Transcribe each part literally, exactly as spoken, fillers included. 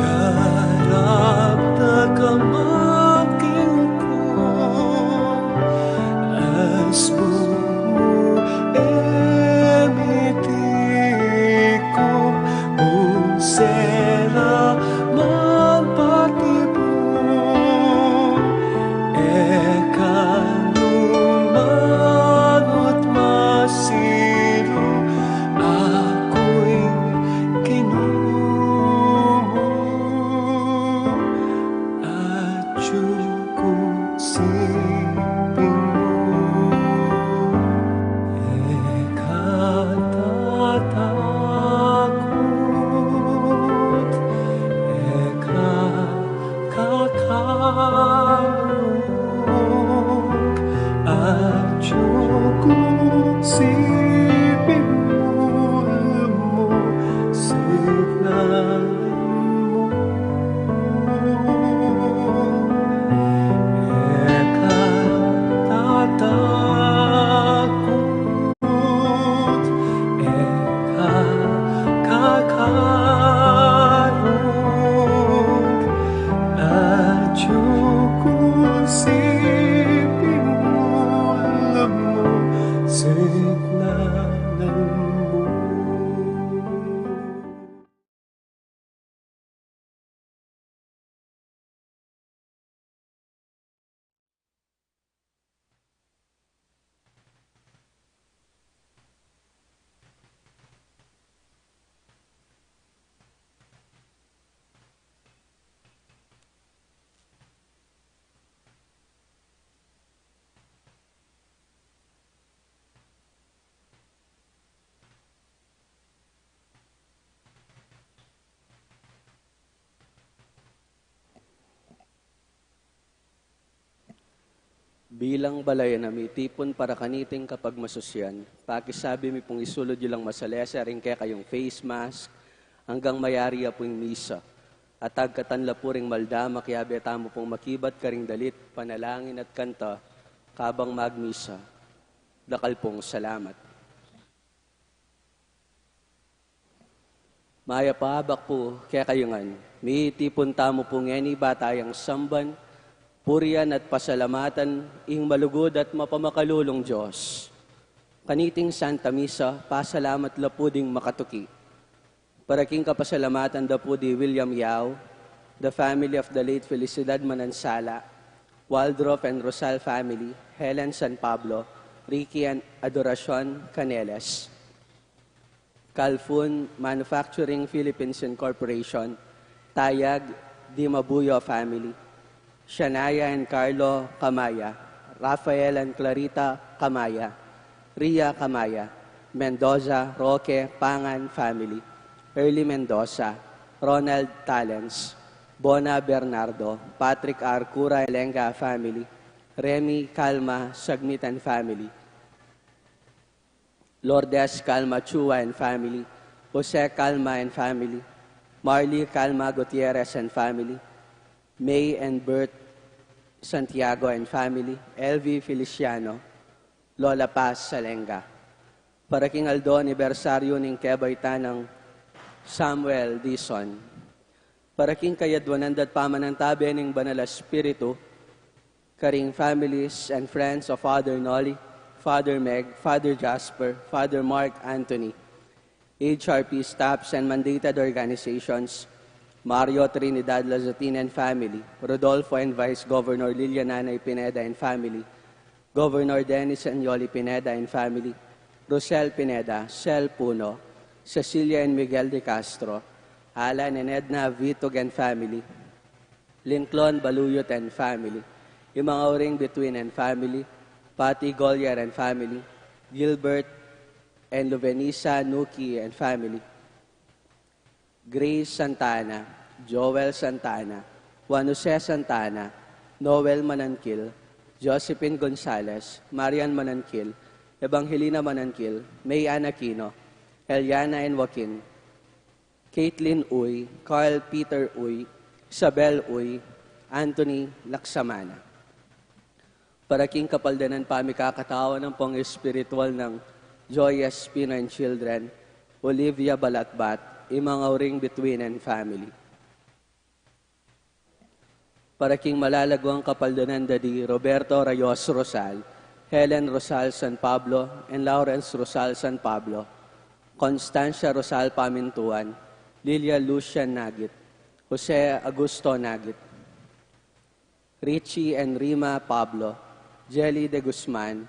Yarap da ka matingko, asbuk mu e mitiku, usera man patibu, e ka nu manut masiru, aku ing Ginu mu, atyu ku siping mu. E ka tatakut, e ka kakalung, atyu ku siping mu, lumusid na mu. E ka tatakut, e ka kakalung, atyu ku siping mu, lumusid na mu. Bilang balayan a mitipun para kaniting kapagmasusyan, pakisabi mi pung isulud yu lang masalese ring kekayung face mask anggang mayari ya pu ing misa. At agkatan la pu ring malda, makiabe tamu pung makibat karing dalit, panalangin at kanta kabang magmisa. Dakal pung salamat. Mayap a abak pu kekayu ngan. Mitipun tamu pu ngeni ba tayang samban, purian at pasalamatan ing malugud at mapamakalulung Dios. Kaniting Santa Misa, pasalamat la pu ding makatuki. Para king kapasalamatan da pu di William Yao, the family of the late Felicidad Manansala, Waldrop and Rosal family, Helen San Pablo, Ricky and Adoracion Caneles. Calfun Manufacturing Philippines Incorporation, Tayag, Dimabuyo family, Shania and Carlo Camaya, Rafael and Clarita Camaya, Ria Camaya, Mendoza, Roque, Pangan family, Early Mendoza, Ronald Talens, Bona Bernardo, Patrick R. Cura, Lenga family, Remy Calma, Sagmit and family, Lourdes Calma Chua and family, Jose Calma and family, Marley Calma Gutierrez and family, May and Bert Santiago and family, L V Feliciano, Lola Paz Salenga. Para king aldo anibersaryu ning kebaitan nang Samuel Dizon. Para king kayadwanan da't pamanantabe ning Banal a Espiritu, karing families and friends of Father Nolly, Father Meg, Father Jasper, Father Mark Anthony, H R P staffs and mandated organizations, Mario Trinidad Lazatin and family, Rodolfo and Vice Governor Lilian Nanay Pineda and family, Governor Dennis and Yoli Pineda and family, Rosel Pineda, Sel Puno, Cecilia and Miguel de Castro, Alan and Edna Vitug and family, Lincoln Baluyot and family, Imangauring Bituin and family, Patty Goliar and family, Gilbert and Luvenisa Nuki and family, Grace Santana, Joel Santana, Juan Jose Santana, Noel Mananquil, Josephine Gonzalez, Marian Mananquil, Evangelina Mananquil, May Ann Aquino, Eliana and Joaquin, Caitlin Uy, Carl Peter Uy, Isabel Uy, Anthony Laksamana. Para king kapaldanan pamikakatawan nang pang-espiritual nang Joy Espino and children, Olivia Balatbat, Imang Auring Bituin and family. Para king malalaguang kapaldanan da di Roberto Rayos Rosal, Helen Rosal San Pablo, and Lawrence Rosal San Pablo, Constancia Rosal Pamintuan, Lilia Lucian Nagit, Jose Augusto Nagit, Richie and Rima Pablo, Jelly de Guzman,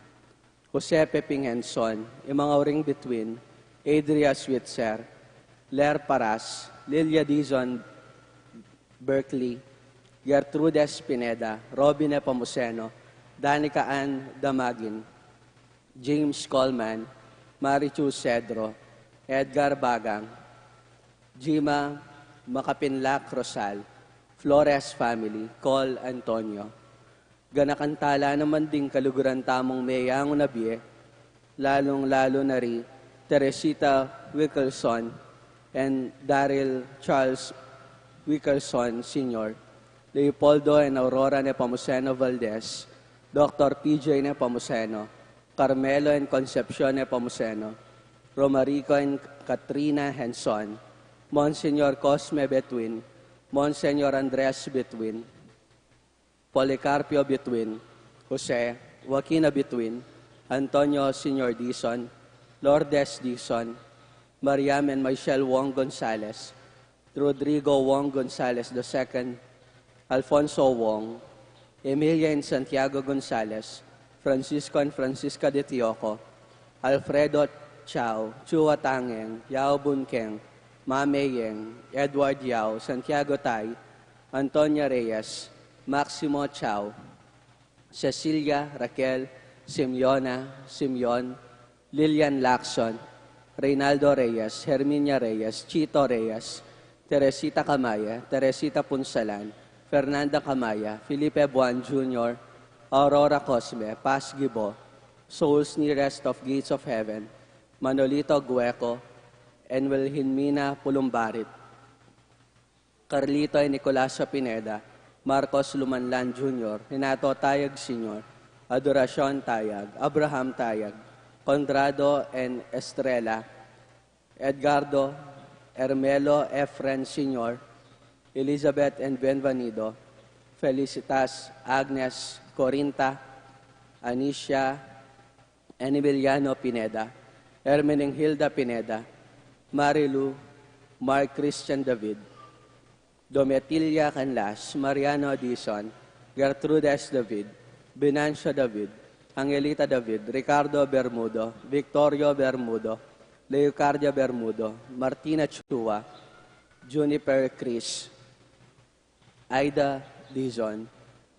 Jose Peping Henson, Imang Auring Bituin, Adria Switzer, Ler Paras, Lilia Dizon Berkeley, Gertrudes Pineda, Robin Nepomuceno, Danica Ann Damagin, James Coleman, Marichu Cedro, Edgar Bagang, Jima Makapinlak Rosal, Flores family, Col Antonio. Ganakan tala naman ding kaluguran tamung meyangu na bie, lalung-lalu na ri Teresita Wickerson and Daryl Charles Wickerson Senior, Leopoldo and Aurora Nepomuceno Valdez, Doctor P J Nepomuceno, Carmelo and Concepcion Nepomuceno, Romarico and Katrina Henson, Monsignor Cosme Betwin, Monsignor Andres Betwin, Policarpio Betwin, Jose, Joaquina Betwin, Antonio Senior Dizon, Lourdes Dizon, Mariam and Michelle Wong Gonzalez, Rodrigo Wong Gonzalez the second, Alfonso Wong, Emilia and Santiago Gonzalez, Francisco and Francisca de Tioco, Alfredo Chao, Chua Tangeng, Yao Bunkeng, Mame Yeng, Edward Yao, Santiago Tai, Antonia Reyes, Maximo Chao, Cecilia, Raquel, Simeona, Simeon, Lilian Lacson, Reynaldo Reyes, Herminia Reyes, Chito Reyes, Teresita Camaya, Teresita Punsalan, Fernanda Camaya, Felipe Buan Junior, Aurora Cosme, Paz Gibo, Souls Nearest of Gates of Heaven, Manolito Gueco, and Wilhelmina Pulumbarit. Carlito and Nicolasio Pineda, Marcos Lumanlan Junior, Renato Tayag Senior, Adoracion Tayag, Abraham Tayag, Conrado and Estrella, Edgardo, Hermelo Efren Senior, Elizabeth and Benvenido, Felicitas, Agnes, Corinta, Anicia, Emiliano Pineda, Hermenegilda Pineda, Marilu, Mark Christian David, Domitila Canlas, Mariano Dizon, Gertrudes David, Venancio David, Angelita David, Ricardo Bermudo, Victorio Bermudo, Leocardia Bermudo, Martina Chua, Juniper Chris, Aida Dizon,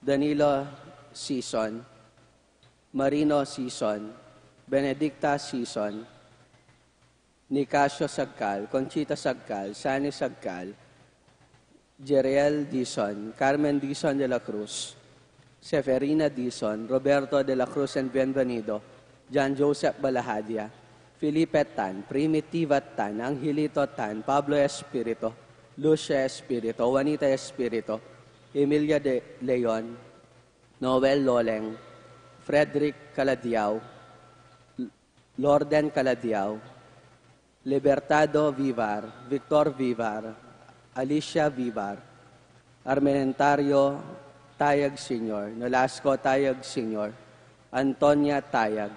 Danilo Sison, Marino Sison, Benedicta Sison, Nicasio Sagcal, Conchita Sagcal, Sani Sagcal, Jeriel Dizon, Carmen Dizon de la Cruz, Seferina Dizon, Roberto de la Cruz and Bienvenido, John Joseph Balahadia, Felipe Tan, Primitiva Tan, Angelito Tan, Pablo Espirito, Lucia Espirito, Juanita Espirito, Emilia de Leon, Noel Loleng, Frederick Caladiao, Lorden Caladiao, Libertado Vivar, Victor Vivar, Alicia Vivar, Armenentario Tayag Senior, Nolasco Tayag Senior, Antonia Tayag,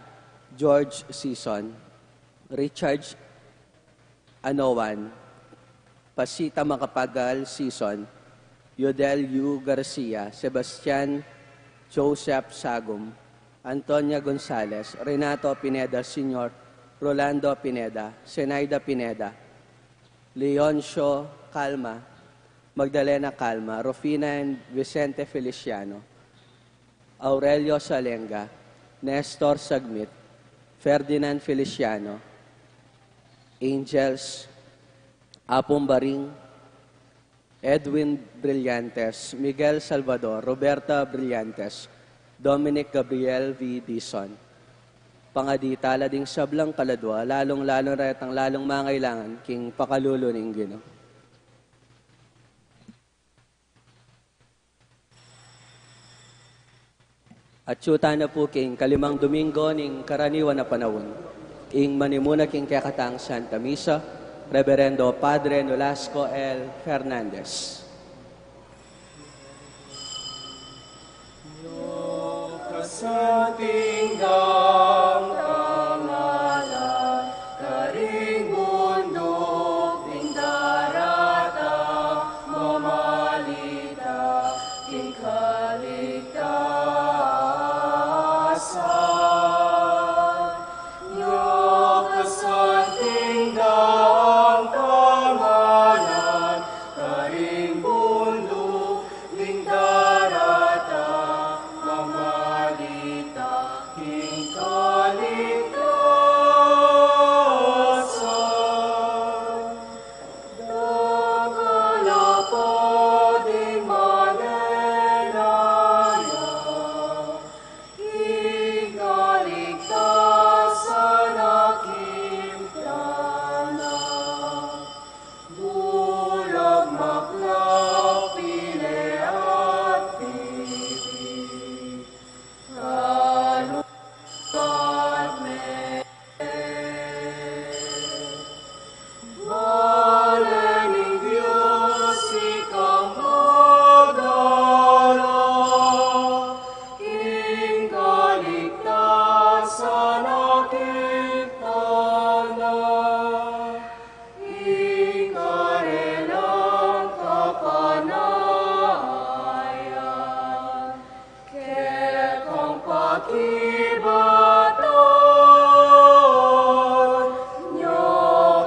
George Sison, Richard Anoan, Pasita Macapagal Sison, Yodel Yu Garcia, Sebastian Joseph Sagum, Antonia Gonzalez, Renato Pineda Senior, Rolando Pineda, Zenaida Pineda, Leoncio Calma, Magdalena Calma, Rufina and Vicente Feliciano, Aurelio Salenga, Nestor Sagmit, Ferdinand Feliciano, Angels, Apong Baring, Edwin Brillantes, Miguel Salvador, Roberta Brillantes, Dominic Gabriel V. Dizon. Pangadi tala ding sablang kaladua, lalung-lalu na retang lalung mangailangan king pakalulu ning Ginu. Atyu tana pu king kalimang Domingo ning karaniwan a panaun. Ing manimuna king kekatang Santa Misa, Reverendo Padre Nolasco L. Fernandez. Kasanting dang tangalan, karing bunduk ding daratang mamalita king kaligtasan. Nya kasanting dang tangalan, karing bunduk ding daratang mamalita king kaligtasan. Dakal a pa ding manenaya king kaligtasan a kintana. Bulag, maklak, pili at bibi, kalupa at mete. Bale ning Dios ikang magdara king kaligtasan a kintana, king karelang kapanayan. Kekang pakibatan, nya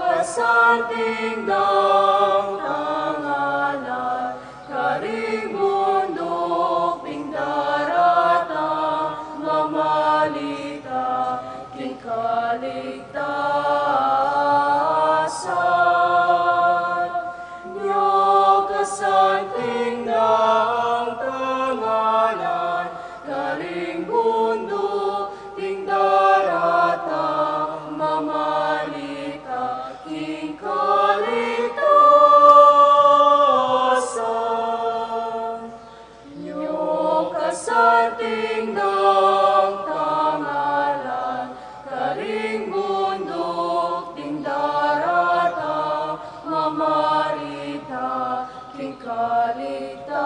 kasanting dang tangalan, karing bunduk ding daratang mamalita king kaligtasan. Nya kasanting dang tangalan, karing bunduk ding daratang mamalita king kaligtasan. Nya kasanting dang tangalan, karing bunduk ding daratang mamalita king kaligtasan.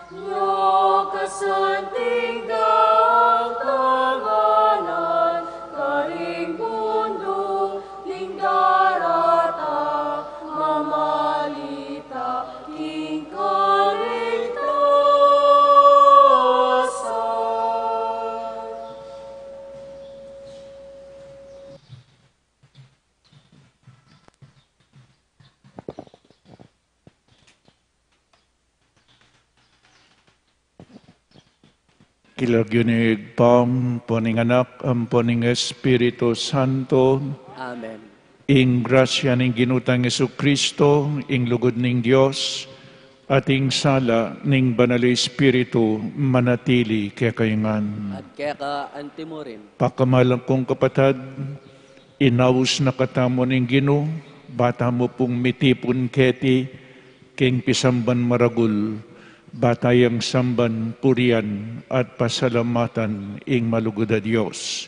Nya kasanting dang tangalan, karing bunduk ding daratang mamalita king kaligtasan. King lagyu ning Ibpa, ampo ning Anak, ampo ning Espiritu Santo. Amen. Ing grasya ning Ginu tang Jesucristo, ing lugud ning Dios, at ing sala ning Banal Espiritu manatili kekayu ngan. At keka antimurin. Pakamalan kung kapatad, inaus na katamu ning Ginu, ba tamu pung mitipun keti, king pisamban maragul, ba tayang samban, purian, at pasalamatan ing malugud a Dios.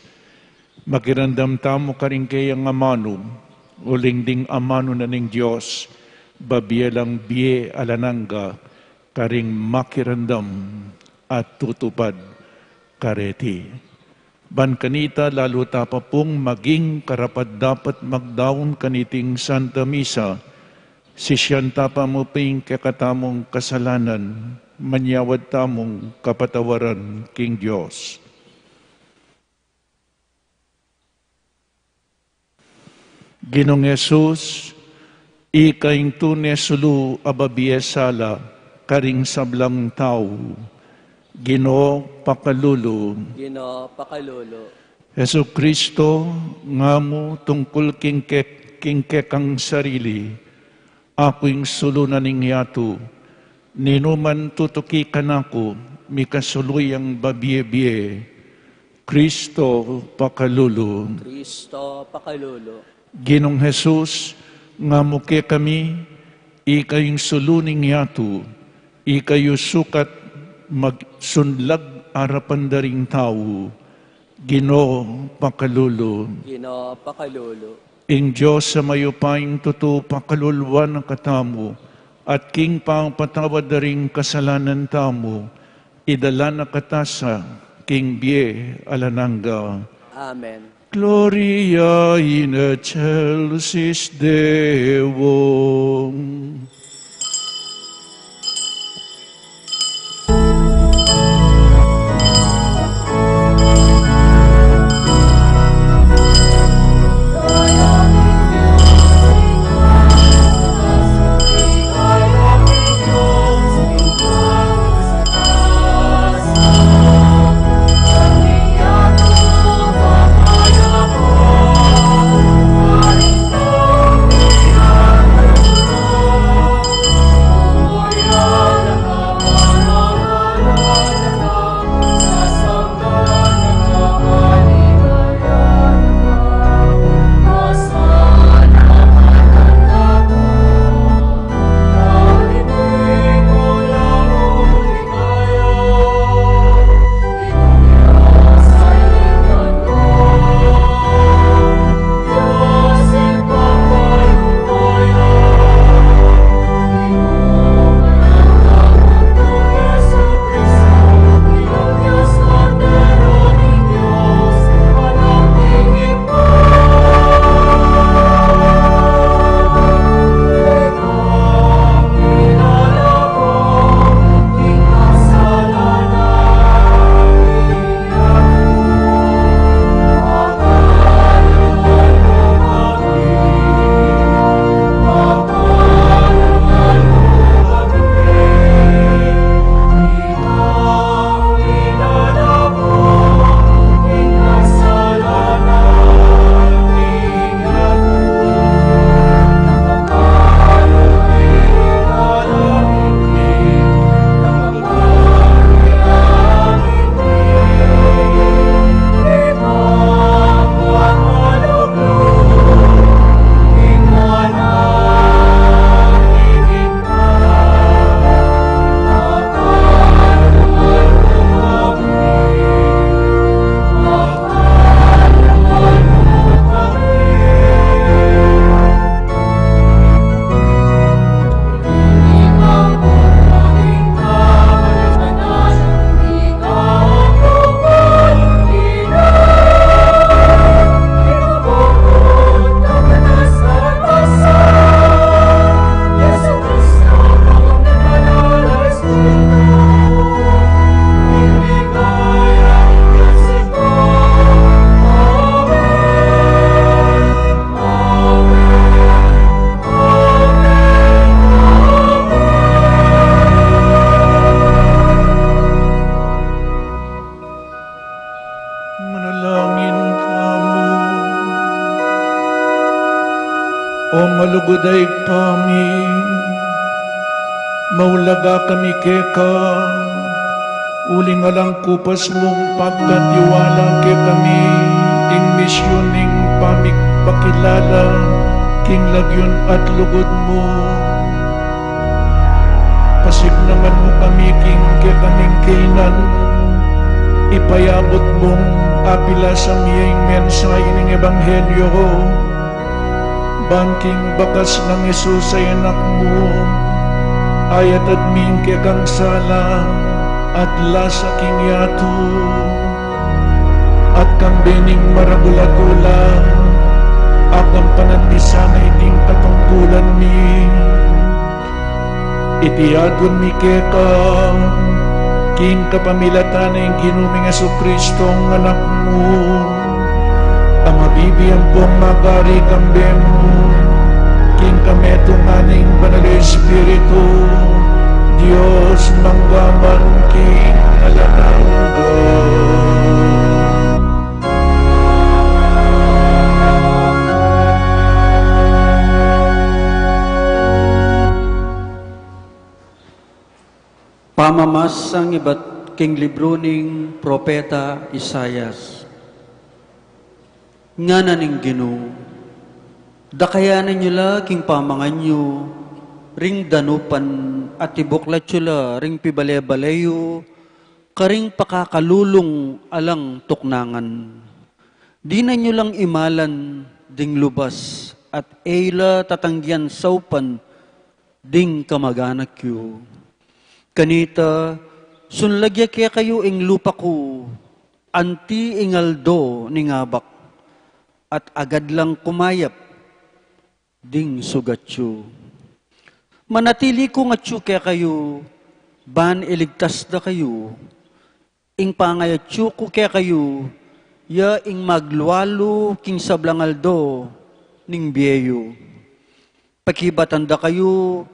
Makiramdam tamu karing keyang amanu, uling ding amanu na ning Dios, babie lang bie alang angga, karing makiramdam at tutupad kareti. Ban kanita, lalu ta pa pung maging karapat-dapat magdaun kaniting Santa Misa, sisian ta pa mu pin ing kekatamung kasalanan, manyawad tamung kapatawaran king Dios. Ginung Jesus, ika ing tune sulu a babie sala karing sablang tau. Ginu, pakalulu. Ginu, pakalulu. Jesucristo, ngamu tungkul king ke-, king kekang sarili, aku ing sulu na ning yatu, ninuman tutuki kanaku, mikasulu yang babie-bie. Cristo, pakalulu. Cristo, pakalulu. Ginung Jesus, ngamu kekami, ika ing sulu ning yatu, ika yu sukat magsunlag arapan da ring tau. Ginu, pakalulu. Ginu, pakalulu. Ing Dios a mayupayang tutu pakaluluan na katamu, at king pangapatawad da ring kasalanan tamu, idala na kata sa king bie alang angga. Amen. Gloria in excelsis Deo. Manalangin kamu. O malugud a Ibpa mi, maulaga kami keka, uling alang kupas mung pagkatiwala kekami ing misyun ning pamipakilala king lagyu at lugud mu. Pasignaman mu kami king kekaming kainan, ipayabut mung apilas a mie ing mensahe ning ebanghelyo, ban king bakas nang Jesus a Anak mu, ayatad mi ing kekang sala at lasa king yatu. At kambe ning maragul a tula, agampanan mi sana iting katungkulan mi. Iti aduan mi keka king kapamilatan ning Ginu ming Jesucristo, Anak mu, a mabibie ampong magari kambe mu king kametungan ning Banal a Espiritu, Dios mangga man king alang angga. Pamamasang ibat king libru ning propeta Isaias. Ngana ning Ginu, dakayanan yu la king pamangan yu ring danupan at ibuklat yu la ring pibale-bale yu Karing pakakalulung alang tuknangan, dinan yu lang imalan ding lubas at e yu la tatanggian saupan ding kamaganak yu. Kanita, sunlag ya kekayu ing lupa ku, anti ing aldo ning abak, at agad lang kumayap ding sugat yu. Manatili kung atyu kekayu, ban iligtas da kayu. Ing pangayatyu ku kekayu, ya ing maglualu king sablang aldo ning bie yu. Pakibatan da kayu,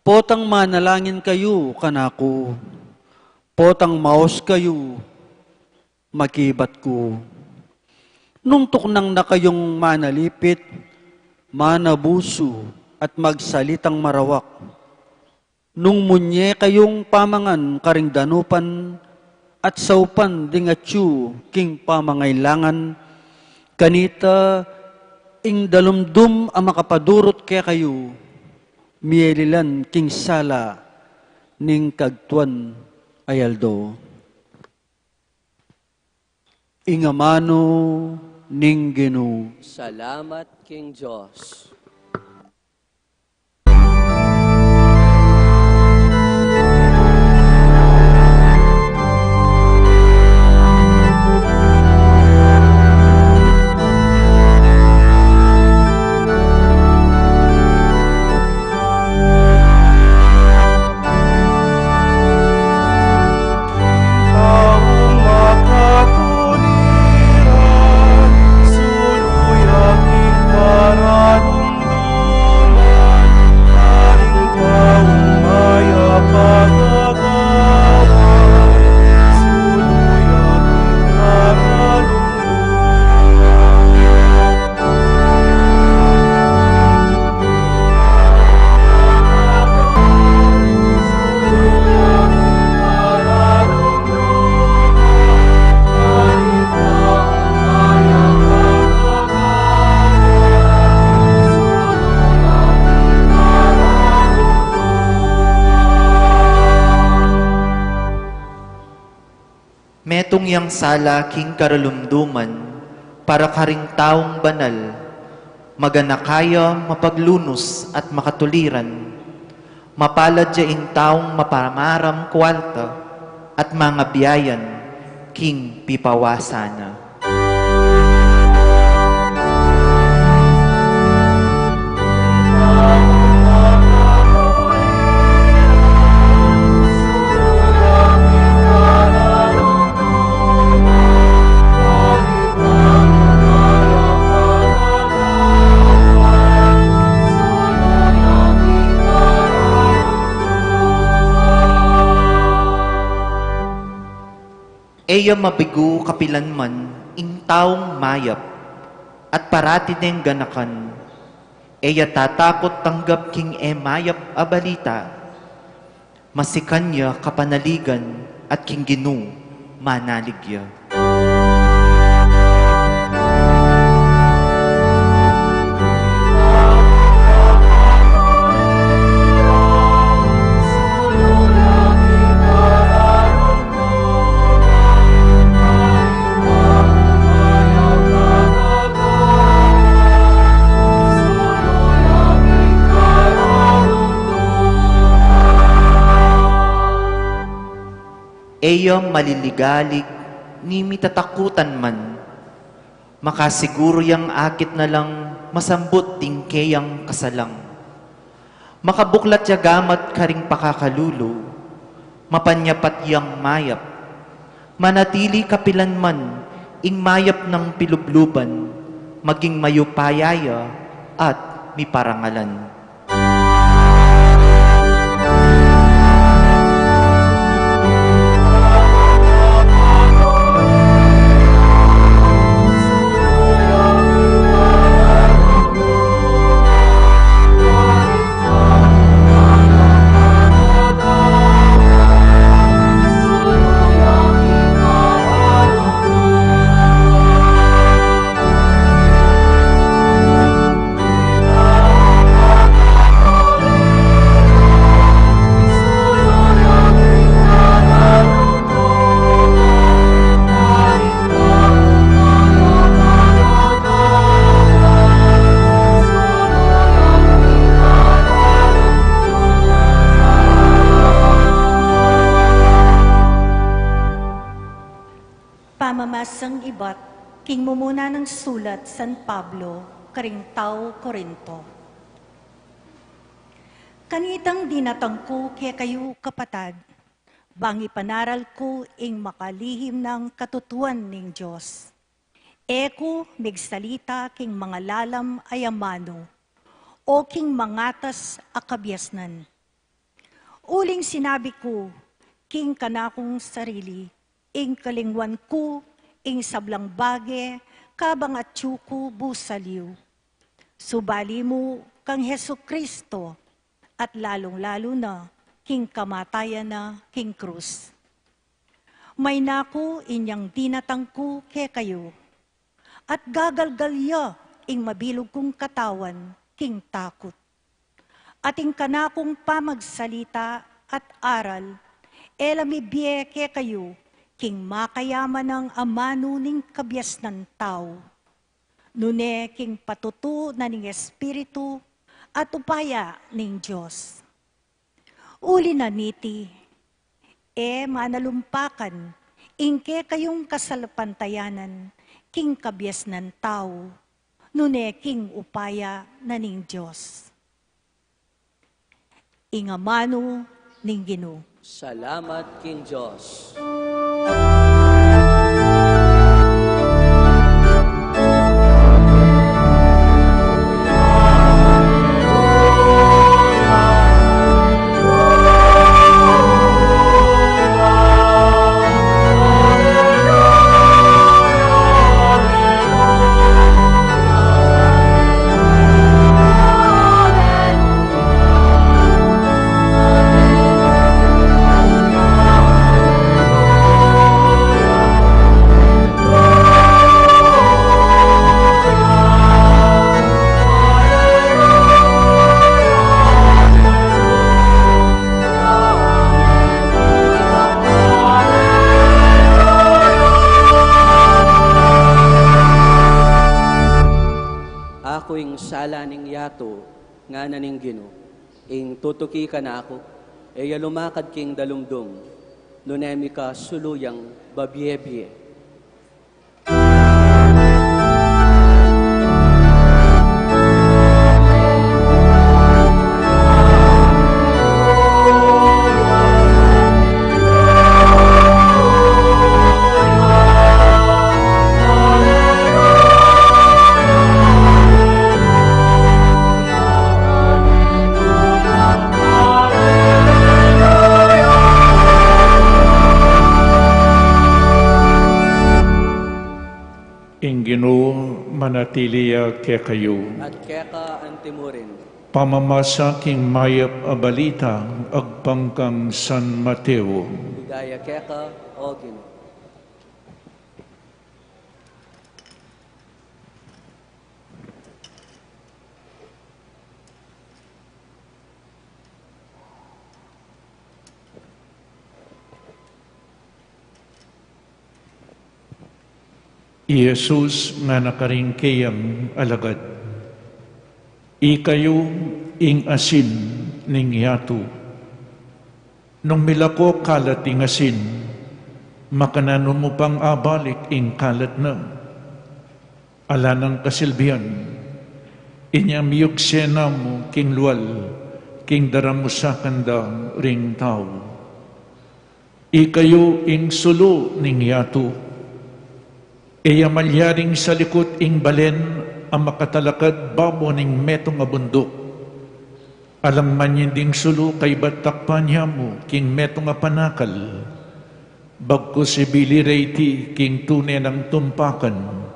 potang manalangin kayu kanaku. Potang maus kayu, makibat ku. Nung tuknang na kayung manalipit, manabusu, at magsalitang marawak, nung munye kayung pamangan karing danupan at saupan ding atyu king pamangailangan, kanita ing dalumdum a makapadurut kekayu, mielilan king sala ning kagtuan a aldo. Ing amanu ning Ginu. Salamat king Dios. Metung yang sala king karalumduman para karing taung banal, maganaka ya mapaglunus at makatuliran, mapalad ya ing taung mapamaram kualta at mangabiayan king pipawasan na. E ya mabigu kapilanman ing taung mayap at parati neng ganakan. E ya tatakut tanggap king e mayap a balita. Masikan ya kapanaligan at king Ginu manalig ya. E ya maliligalig ni mitatakutan man, makasiguru yang akit na lang masambut ding keyang kasalang. Makabuklat ya gamat karing pakakalulu, mapanyapat yang mayap, manatili kapilanman ing mayap nang pilubluban, maging mayupaya ya at miparangalan. Ing mumuna nang sulat San Pablo karing tau Corinto. Kanitang dinatang ku kekayu, kapatad, bang ipanaral ku ing makalihim nang katutuan ning Dios. E ku migsalita king mangalalam a amanu, o king mangatas a kabiasnan. Uling sinabi ku king kanakung sarili, ing kalingwan ku ing sablang bage kabang atyu ku busaliu, subali mu kang Jesucristo, at lalung-lalu na king kamatayan na king krus. Mayna ku inyang dinatang ku kekayu, at gagalgal ya ing mabilug kung katawan king takut. At ing kanakung pamagsalita at aral, e la mibie kekayu king makayaman nang amanu ning kabiasnan tau, nune king patutu na ning Espiritu at upaya ning Dios. Uli na niti, e manalumpakan ing kekayung kasalapantayanan king kabiasnan tau, nune king upaya na ning Dios. Ing amanu ning Ginu. Salamat king Dios. Aku ing sala ning yatu, ngana ning Ginu, ing tutuki kanaku, e ya lumakad king dalumdum, nune mika sulu yang babie-bie. Ing Ginu manatili ya kekayu. At keka antimurin. Pamamasa king mayap a balita agpang kang San Mateo. Ligaya keka, O Ginu. I Jesus ngana karing keyang alagad, "Ikayu ing asin ning yatu. Nung milako kalat ing asin, makananu mu pang abalik ing kalat na? Ala nang kasilbian. Inya miyugse na mu king lual, king daramusakan da ring tau. Ikayu ing sulu ning yatu. E ya malyaring salikut ing balen a makatalakad babo ning metung a bunduk. Alang manyinding sulu kaybat takpan ya mu king metung a panakal. Bagkus ibili re iti king tune nang tumpakan,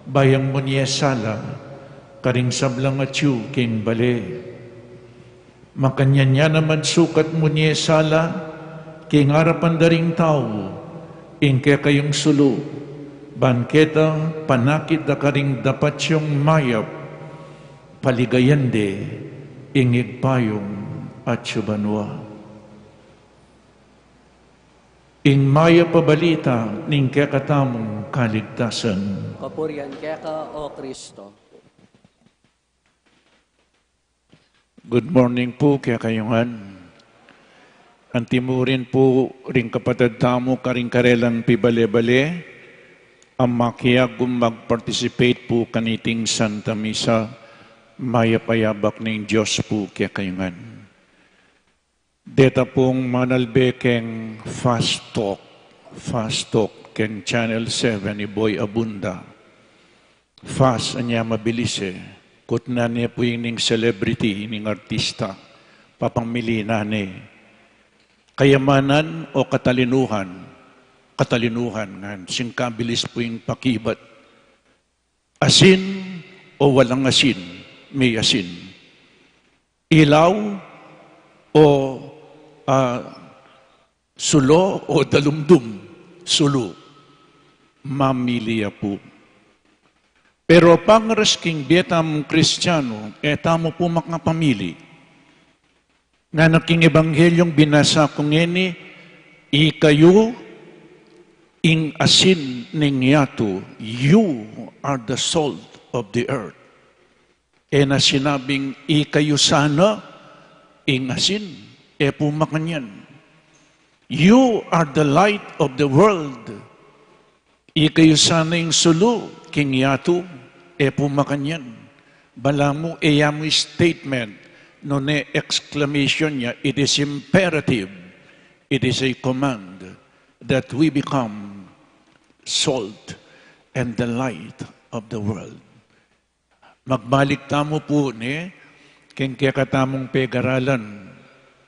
ba yang munye sala karing sablang atyu king bale. Makanyan ya naman sukat munye sala king arapan da ring tau ing kekayung sulu, ban keta panakit da karing dapat yung mayap, paligayan de ing Ibpa yung atsu banua." Ing mayap a balita ning kekatamung kaligtasan. Kapurian keka, O Kristo. Good morning pu kekayu ngan. Antimurin pu ring kapatad tamu karing karelang pibale-bale, A makiagum mag-participate pu kaniting Santa Misa, mayap a abak ning Dios pu kekayu ngan. Deta pung manalbe keng Fast Talk, Fast Talk keng Channel seven, i Boy Abunda. Fast, anya mabilis e. Kutnan ne pu ining celebrity, ining artista. Papamili na ne. Kayamanan o katalinuhan? Katalinuhan ngan. Sing kabilis pu ing pakibat. Asin o walang asin? May asin. Ilaw o, ah, sulu o dalumdum? Sulu. Mamili ya pu. Pero pangaras king bie tamung Kristianu, e tamu pu makapamili. Ngana king Ebanghelyung binasa ku ngeni, ikayu ing asin ning yatu, you are the salt of the earth. E na sinabing, ikayu sana ing asin, e pu makanyan. You are the light of the world. Ikayu sana ing sulu king yatu, e pu makanyan. Balamu e ya mu statement, nune exclamation ya, it is imperative, it is a command that we become salt and the light of the world. Magbalik tamu pu ne, keng kekatamung pegaralan,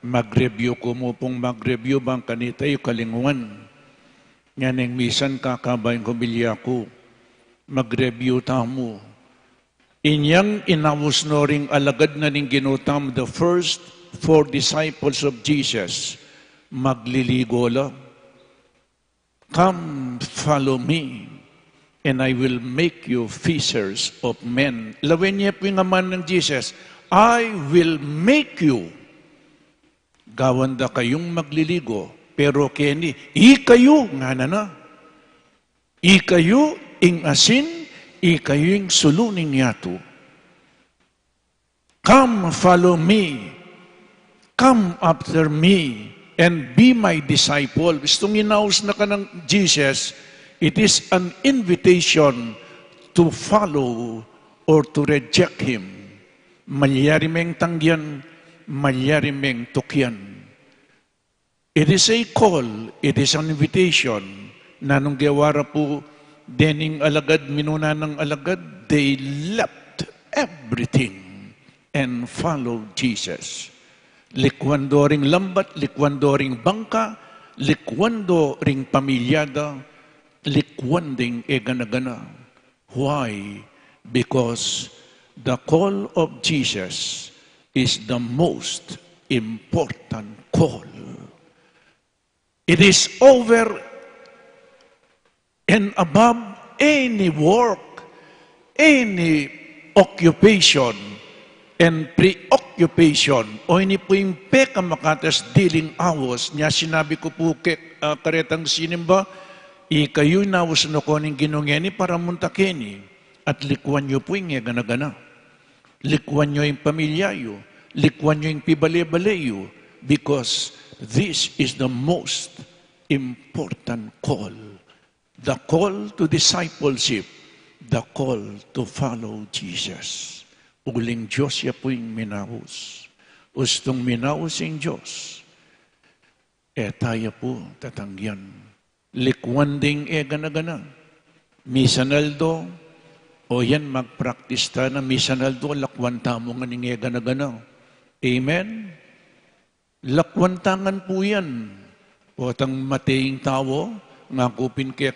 mag-review ku mu pung mag-review bang kanita yu kalinguan. Nganeng misan kakaba ing homilya ku, mag-review tamu. Inyang inaus no ring alagad na ning Ginu tamu, the first four disciples of Jesus, magliligo la. Come, follow me, and I will make you fishers of men. Lawen ye pu ing amanung Jesus, I will make you. Gawan da kayung magliligo, pero keni, ikayu, ngana na. Ikayu ing asin, ikayu ing sulu ning yatu. Come, follow me. Come after me and be my disciple. Istung inaus na kanang Jesus, it is an invitation to follow or to reject him. Malyari meng tanggian, malyari meng tukian. It is a call, it is an invitation. Nanung gewa ra pu dening alagad, minuna nang alagad, they left everything and followed Jesus. Likuan do ring lambat, likuan do ring bangka, likuan do ring pamilya da, likuan ding egana-gana. Why? Because the call of Jesus is the most important call. It is over and above any work, any occupation, and preoccupation, o ini pu ing pekamakatas diling aus. Nya sinabi ku pu ke, ah, karetang sinimba, ikayu inaus no ko ning Ginu ngeni para munta keni, at likuan yu pu ing egana-gana. Likuan yu ing pamilya yu, likuan yu ing pibale-bale yu, because this is the most important call. The call to discipleship, the call to follow Jesus. Uling Dios ya pu ing minaus. Ustung minaus ing Dios, e ta ya pu tatanggian. Likuan ding egana-gana. Misan aldo, o yan, mag-practice ta na, misan aldo, lakuan tamu ngan ing egana-gana. Amen? Lakuan ta ngan pu yan. Potang mate ing tau, ngaku pin ke